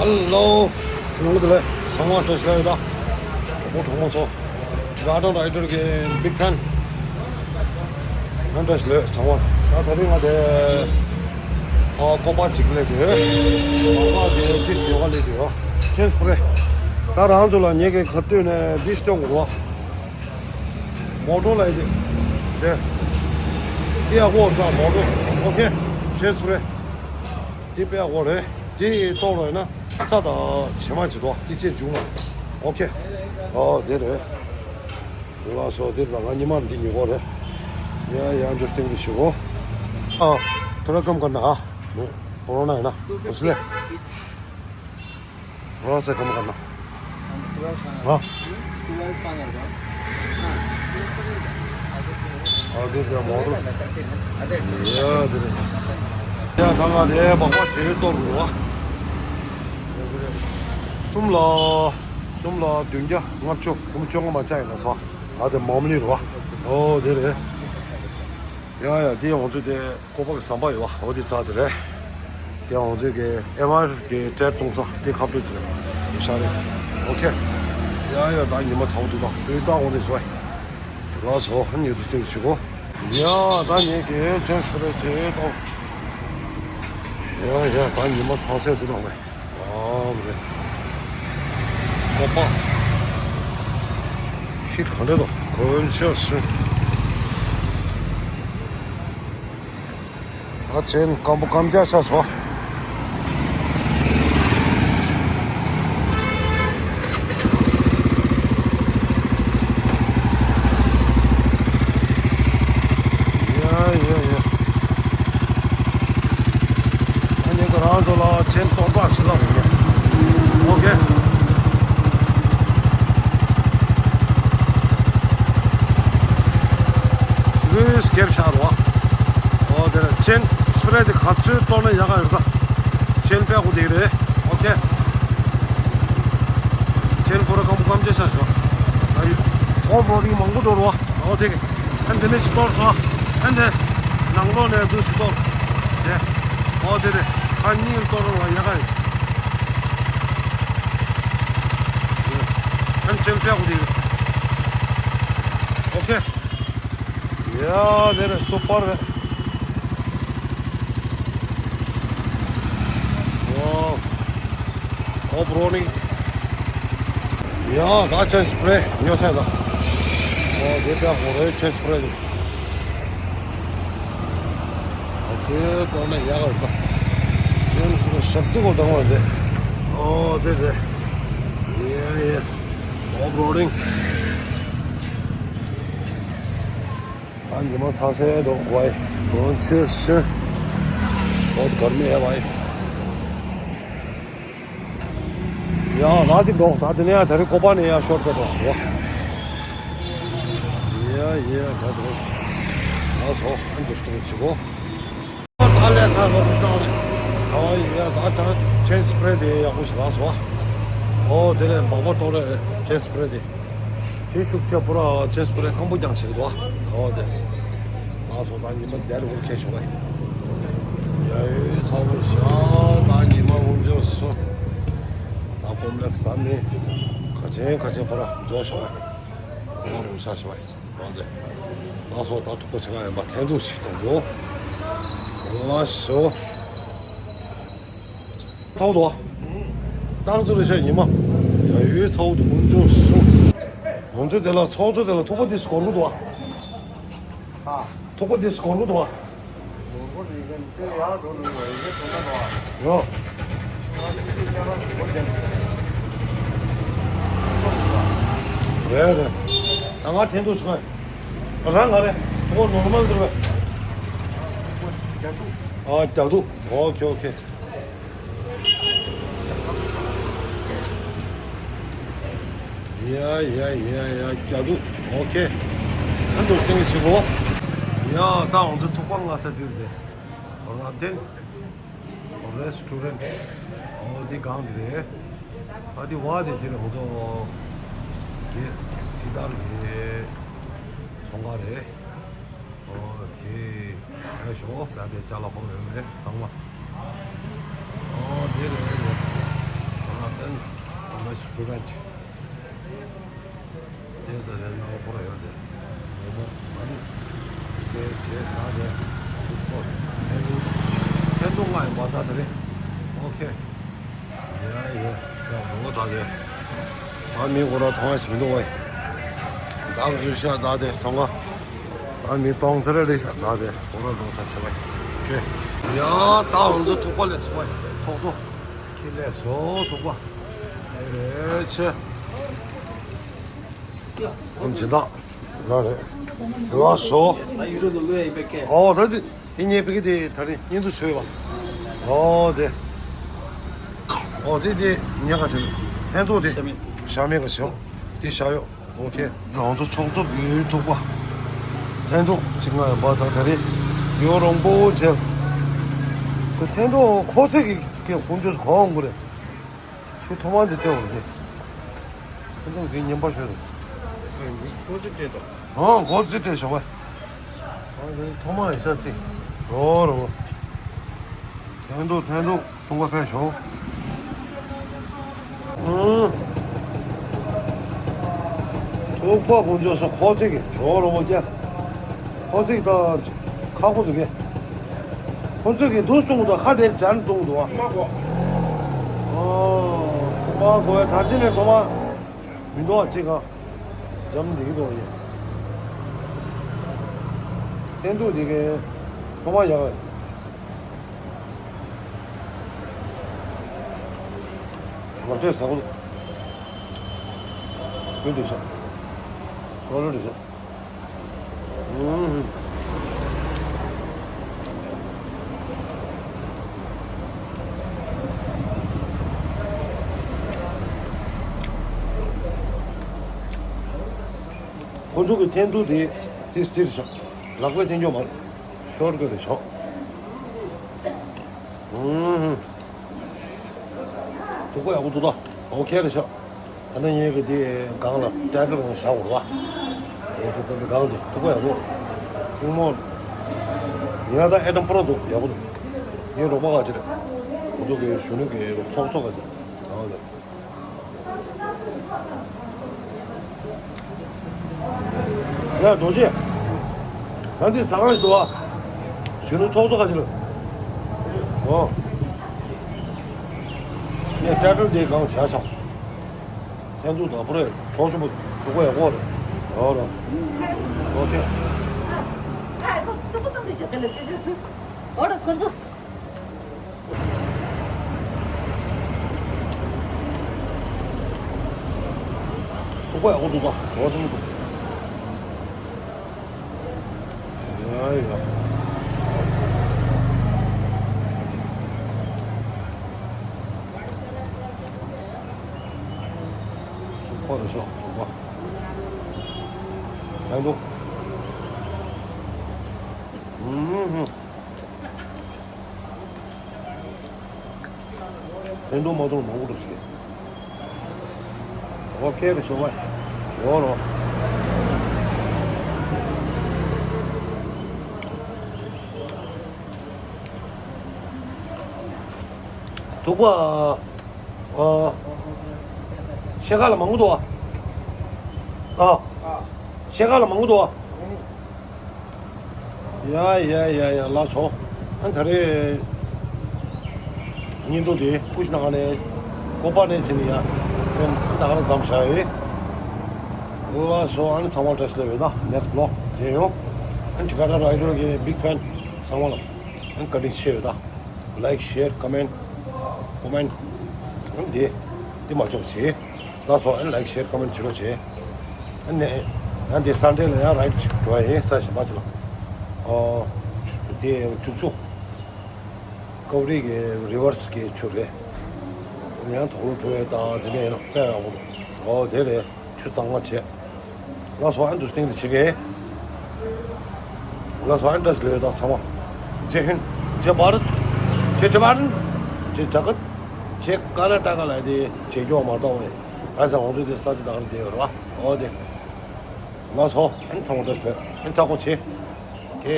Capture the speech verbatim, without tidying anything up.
ཧེ་ལོ། ཡོང་གི་འདུག་ལེ། ཚང་མ་བཀྲ་ཤིས་བདེ་ལེགས། གྲོགས་པོ་གྲོགས་མོ་ཚོ། Garden Rider གི་big fan། ཡང་བཀྲ་ཤིས་བདེ་ལེགས་ཚང་མ། ད་དེ་རིང་ང་དེ་ཨ་ཀོ་པ་ཅིག་སླེབས་ཡོད། ང་དེ་ཏིས་ཉོ་ག་སླེབས་ཡོད། Chain Spray། ད་རང་ཚོ་ལ་ངེད་ཀྱི་ཁ་སྟོད་ནས་ཏིས་སྟོན་དགོས། མོ་ཊ་ལ་ཡི་དེ། དེ་ཡག་པོ་རེད། མོ་ཊ། ཨོ་ཁེ། Chain Spray། དེ་དཔེ་ཡག་པོ་རེད། དེ་གཏོར་རོགས་ཡིན་ན་ས་དང་བྱེ་མ་བྱེ་དོ་དེ་ཅེས་བྱུང་ལ། ཨོ་ཁེ། ཨོ་དེ་རེད། ལགས་སོ། དེ་ད་ང་ཉི་མ་འདི་ཉི་གོ་རེད། ཡ་ཡ་འདུག་སྟེང་དུ་ཞུ་གོ། ཨ་ཐོ་ར་ཀམ་ཀར་ན་ཧ། མེ་པོ་རོ་ན་ཡིན་ན་ཨོ་སི་ལེ། Kya se kam karna? Twelve span. हाँ। Twelve span का। हाँ। ཨ་དེ་དེ་མོ་རུ། ཡ་དེ་རེད། ཡ་ད་ང་དེ་བག་མ་དེ་གཏོར་རུ་བ། གསུམ་ལ། གསུམ་ལ་བདུན་བརྒྱ་ལྔ་བཅུ་ཁོམ་བཅོ་ལྔ་མ་ཆག་ཡིན་ན་སོ། ཨ་དེ་མམ་ལི་རུ་བ། ཨོ་དེ་རེད། ཡ་ཡ་དེ་ང་ཚོ་དེ། ཀོ་པ་གི་ཟམ་པ་ཡོད་པ་འོ་དེ་རྩ་དེ་རེད། དེ་ང་ཚོའི་གི་ཨེ་མར་གི་ཊེར་བཙོང་ས་དེ་ཁ་སྤྲོད་དེ་རེད། ཤ་རེད། ཨོ་ཁེ། ཡ་ཡ་ད་ཉི་མ་ཚ་པོ་འདུག་ད་དེ་ད་འོ་དེ་བཟོ་བས། ལགས་སོ་ཧན་ཡོད་དུ་སྟེང་ཞུ་གོ། ཡ་ད་ངས་གི་ཅན་སི་རེད་ཆེ་ཏོ། ཡ་ཡ་ད་ཉི་མ་ཚ་སེ་འདུག་ད་བས། ཨོ་རེད། ཀོ་པ། ཤིད་ག་འདྲ་འདུག་གོན་ཆ་སུ། ད་ཆེན་སྐམ་པོ་སྐམ་རྒྱག་ཆགས་སོང་། ཡ་ཡ་ཡ། ཨ་ནི་ཁོ་རང་ཚོ་ལ་ཆེན་གཏོར་པ་ཞིག་ལབ་ཡིན། ཨོ་ཁེ། ལུས་སྐེབས་ཤར་བ། ཨོ་དེ་ལ་ཆེན་སི་པེ་རེ་དེ་ག་ཚོད་གཏོར་ན་ཡག་ག་ཡོད་ས། ཆེན་པད་ཀོ་དེ་རེད། ཨོ་ཁེ། ཆེན་པོ་ར་སྐམ་པོ་སྐམ་ཅེ་ཤ་ཤོ། ཨ་ཡི། ཨོ་བོ་རིང་མང་པོ་འགྲོ་རོ། ཨོ་དེ་གི། ཨན་དེ་ནས་ཅི་གཏོར་སོ། ཨན་དེ། ནང་ལོགས་ནས་འདུག་ཅི་གཏོར། དེ། ཨོ་དེ་རེད། ཁ་གཉིས་གཏོར་རོ་ཡག་ག་ཡོད། ཨན་ཆེན་པད་ཀོ་དེ་རེད། ཨོ་ཁེ། ཡ་དེ་རེད་སུ་པར་རེད། ཝའོ། ཨོ་བྷི་རོ་ནི། ཡ་ད་ཆེན་སི་པེ་རེ་ཉོ་ཚར་ད། ཨོ་དེ་པད་ཀོ་རེད་ཆེན་སི་པེ་རེ་དེ། ཨོ་ཁེ་གཏོར་ན་ཡག་ག་ཡོད་པ། ཆེན་སི་པེ་རེ་ཞབས་ཚི་གོ་དང་བ་དེ། ཨོ་དེ་དེ། ཡ་ཡ། ཨོ་བྷི་རོ་ནི། ད་ཉི་མ་ཚ་སེ་འདུག་ཝའི། ཝང་ཚེ་ཤི། ཨོ་གར་མི་ཨེ་ཝའི། ཡ་ང་དེ་འགྲོ་ད་དེ་ནས་ཡ་ད་རེས་ཀོ་པ་ནས་ཡ་ཤོར་པ་འགྲོ་ཝ། ཡ་ཡ་ད་དེ་རེད། ང་སོ་ཨན་དུ་སྟོང་ཆི་གོ། ད་ལས་ས་ལོག་སྟངས་རེད། ཨོ་ཡ་ད་ད་ཆེན་སི་པེ་རེ་དེ་ཡག་པོ་ཞིག་ལགས་སོ། ཨོ་དེ་ནས་མང་པོ་གཏོར་རེད་ཆེན་སི་པེ་རེ་དེ། ཞེ་ཤུགས་ཆེ་པོ་ར་ཅེས་པོ་རེ་སྐམ་པོ་རྐྱང་ཞིག་འདུག་ཨ། འོ་དེ། ང་སོ་ད་ཉི་མ་དེར་འུར་ཁེ་ཤོག་ཨེ། ཡ་ཡོད་ཚ་བོ་ཤ་ད་ཉི་མ་འུར་འཇོག་སོ། ད་ཕོམ་ལེགས་ད་མི། ཁ་ཆེན་ཁ་ཆེན་པོ་ར་འཇོག་ཤོག་ཨེ། ང་རུ་ཤ་ཤོག་ཨེ། འོ་དེ། ང་སོ་ད་ཐུག་པ་ཆེ་ང་ཡིན་པ་འཐེན་ཐུག་ཞིག་གཏོང་དགོས། ང་སོ། ཚ་བོ་འདུག་ཨ། ཏང་ཙུ་རེ་ཤ་ཉི་མ། ཡ་ཡོད་ཚ་བོ་འདུག་འུར་འཇོག་སོ། ང་ཚོ་དེ་ལ་ཚོགས་གཙོ་དེ་ལ་ཐུག་པ་དེ་སྐོར་གི་འདུག་ཨ། ཐུག་པ་དེ་སྐོར་གི་འདུག་ཨ། ཡོ། རེད་རེད། ད་ང་འཐེན་ཐུག་བྱུང་ཨ། རང་ང་རེད། ཐུག་པ་ནོར་མལ་འདུག་རེད། ཨ་རྒྱག་ཐུག་ཨོ་ཁེ་ཨོ་ཁེ། ཡ་ཡ་ཡ་ཡ་རྒྱ་དུ། ཨོ་ཁེ། ཨ་འདུག་སྟེང་ཞིག་གོ། ཡ་ད་འོང་ཚོ་ཐུག་པ་ང་ས་དེར་དེ། ལབ་དེ། རེ་སི་ཊོ་རན་ཊི། ཨོ་དེ་གང་དེ་རེད། ཨ་དེ་བ་དེ་དེ་རེད་འོང་ཚོ། དེ་སི་ཏར་གི་ཚོང་ཁང་རེད། ཨོ་ཁེ། ཨེ་ཤོ་ད་དེ་ཅ་ལག་ཕོག་ཡོད་རེད་ཚང་མ། ཨོ་དེ་རེད་རེད། Student. དེ་ད་ལན་ནང་པོར་ཡོད་དེ། ངོ་མ་ཨ་ནི་སེ་བྱེད་ད་དེ་ཁོ་ཐན་ཏུ་ཐན་ཏུ་ང་ཡི་མ་ད་དེ་རེད། ཨོ་ཁེ། ཡ་ཡ་ཡ་མང་པོ་ད་དེ། ད་མི་ཁོ་ར་མཐོང་ཡ་ཞིག་མི་འདུག་བས། ད་བཟོས་ཤ་ད་དེ་ཚང་མ། ད་མི་གཏོང་ཚར་རེད་ཤག་ད་དེ་ཁོ་ར་འགྲོ་ས་ཤ་བས། ཁེ། ཡ་ད་འོང་ཚོ་ཐུག་པ་ལས་སོ་བས་ཚོགས་གཙོ། ཁེ་ལས་སོ་ཐུག་པ། ཨེ་རེད་ཆེ། ཨོ་སྦྱིན་བདག་རང་རེད། ལགས་སོ། ཨོ་ད་དེ་དེ་ངའི་ཕ་གི་དེ་ད་རེས་བརྙན་ཐུང་བཟོས་པ། ཨོ་དེ། ཨོ་དེ་དེ་ངས་ག་བྱས། ཕན་ཐོགས་དེ། ཤ་མེད་ག་བྱས། དེ་ཤ་ཡོད། ཨོ་ཁེ། རང་ཚོ་ཚོགས་གཙོ་བོད་ཐུག་པ། ཐན་ཏུ་ཅིག་ང་ཡང་པ་ད་ད་རེས་ཡོད་རོང་པོ་བྱས། དེ་ཐན་ཏུ་ཁོ་ཚོས་ཀྱི་ཀྱི་ཧུན་ཏུ་གོ་འོང་གི་རེད། ཁྱོད་ཐོག་མ་འདི་སྟེར་འོང་གི། ཁྱོད་ཚོ་འདི་ཉན་པར་ཤོད་རེད། ཁོ་ཚོ་སྤྲད་དོ། ཨོ་ཁོ་ཚོ་སྤྲད་བྱུང་བས། ཨོ་འདི་ཐོག་མ་ཡིན་ས་ཚིག་རོ་རོ། ཐན་ཏུ་ཐན་ཏུ་ཐུག་པ་ཕེབས་བྱུང་། ཨང་། ཐུག་པ་ཁོང་ཚོ་སོ་ཁོ་ཚོས་ཀྱི་བྱོ་རོ་མོ་སྐྱ། ཁོ་ཚིག་དང་ཁག་པོ་འདུག་གས། ཁོ་ཚོས་ཀྱི་འདུག་གསུངས་འདུག་ཁ་དེར་སྦྱར་འདུག་འདུག་བ། མ་གོ། ཨོ། ཁོ་མ་གོ་བའི་ད་ཅི་ནས་ཐོག་མ་མི་འདུག་བ་ཅི་གང་། འཇམ་འདི་གི་འདུག་ཡིན། ཐན་ཏུ་འདི་གའི་ཐོག་མ་ཡག་ག། ལག་འབྲས་ཟ་གོ། ཀུན་འདུག་ཤག་སོ་ལོ་འདུག་ཤག་ཁོ་ཚོ་གི་འཐེན་ཐུག་དེ་དེ་སྟིར་ཤག་ལག་པས་འཐེན་རྒྱུ་མ་རེད། ཤོར་དགོས་རེད་ཤག་ཐུག་པ་ཡག་པོ་འདུག་ད། ཨོ་ཁེ་རེད་ཤག་ད་ནི་ངེད་ཀྱི་དེ་སྒང་ལ་ཏྲེ་ཀྲོ་ལ་བཞག་དགོས་རེད་བ། ཨོ་ཚོ་ཚོ་གི་སྒང་དེ་ཐུག་པ་ཡག་པོ། ཐིང་མོ། ཡིན་ན་ད་ཨེ་ཏམ་པོ་རོ་འདུག་ཡག་པོ་འདུག་ངའི་རོགས་པ་ག་ཅི་རེད། ཁོ་ཚོ་གི་གཞོན་ནུ་གི་ཚོགས་གཙོ་ག་ཅི་རེད། ཨོ་དེ། ཡ་རྡོ་རྗེ། ད་འདི་ཟ་ཁང་ཞིག་འདུག་ཨ། གཞོན་ནུ་ཚོགས་གཙོ་ག་ཅི་རེད། ཨོ། ངས་ཏྲེ་ཀྲོ་འདིའི་སྒང་བཞག་ཤག་འཐེན་ཐུག་དང་པོ་རེད། གྲོགས་ཆེན་པོ་འདུག་ག་ཡག་པོ་རེད། ཨོ་རོ། ཨོ་ཁེ། ཨ་ཁོ་ཏུ་པུ་ཏུ་འདི་ཞིག་དེ་ལ་ཅི་ཅི། ཨོ་རོ་སོན་ཚུ། ཐུག་པ་ཡག་པོ་འདུག་ག་གྲོགས་ཆེན་པོ་འདུག་ཡ་ཡ། སུ་པ་རེད་ཤག་ཐུག་པ། ཡག་འདུག་ཨུམ་ཧུམ། འཐེན་ཐུག་མ་འཐུང་མང་པོ་འདུག་ཟེར། ཨོ་ཁེ་རེད་ཤོག་བ། ཡོ་རོ། ཐུག་པ། ཨ། ཤེལ་ཁ་ལ་མང་པོ་འདུག་ཨ། ཨ། ཤེལ་ཁ་ལ་མང་པོ་འདུག་ཨ། ཡ་ཡ་ཡ་ཡ་ལགས་སོ། ཨ་ད་རེས་བརྙན་ཐུང་དེ་ཀུ་ཤི་ནང་ནས་ཀོ་པ་ནས་བྱས་ནས་ཡ་ད་ག་རང་མཚམས་བཞག་ཡོད། ལགས་སོ། ཨ་ནི་ཚང་མ་བཀྲ་ཤིས་བདེ་ལེགས་ཡོད་ད། ནེགསི་བི་ལོག་མཇལ་ཡོང་། ཨ་ནི་ཊི་བེ་ཊན་རའི་ཌར་གི་བིག་ཕེན་ཚང་མ་ལ་ཨ་ནི་བཀའ་དྲིན་ཆེ་ཡོད་ད། ལའིཀ་ཤེར་ཀོ་མེན་ཊི་ཀོ་མེན་ཊི་ཨ་ནི་དེ་དེ་མ་ཆོག་བྱེད། ལགས་སོ། ཨ་ནི་ལའིཀ་ཤེར་ཀོ་མེན་ཊི་བྱེད་རོགས་བྱེད། ཨ་ནི་ཡང་དེ་སན་ཌེ་ལ་ཡང་རའིཌ་ཅིག་འགྲོ་ཡ་ཡིན་ས་ཞིག་མ་ཅི་ལ། ཨོ། དེ་བཅུ་བཅུ། ཀོ་བ་རི་གི་རི་ཝར་སི་གི་ཆུ་རེད། ཨ་ནི་ཡང་དོག་ལོ་འགྲོ་ཡ་དང་དེ་ནས་ཡིན་ན་དཔེ་ཡག་པོ་འདུག་ཨོ་དེ་རེད། ཆུ་གཙང་མ་བྱས། ལགས་སོ། ཨ་ནི་འདུག་སྟེང་དུ་བྱེད་གི། ལགས་སོ། ཨ་ནི་བཀྲ་ཤིས་བདེ་ལེགས་ཡོད་ད་ཚང་མ། ཇེ་ཧིན། ཇེ་བྷ་རད། ཇེ་ཏི་བན། ཇེ་ཇ་གཏ། ཇེ་ཀ་ན་ཊ་ཀ་ལ་དེ་ཇེ་སྐྱོ་མ་གཏོང་བས། ང་ཚོ་ང་ཚོ་དེ་ས་ཆ་དག་རེད་དེ་རེད་བ། ཨོ་དེ། ལགས་སོ། ཨ་ནི་ཚང་མ་བཀྲ་ཤིས་བདེ་ལེགས། ཨ་ནི་ཚ་གོ་ཆེ། ཀེ།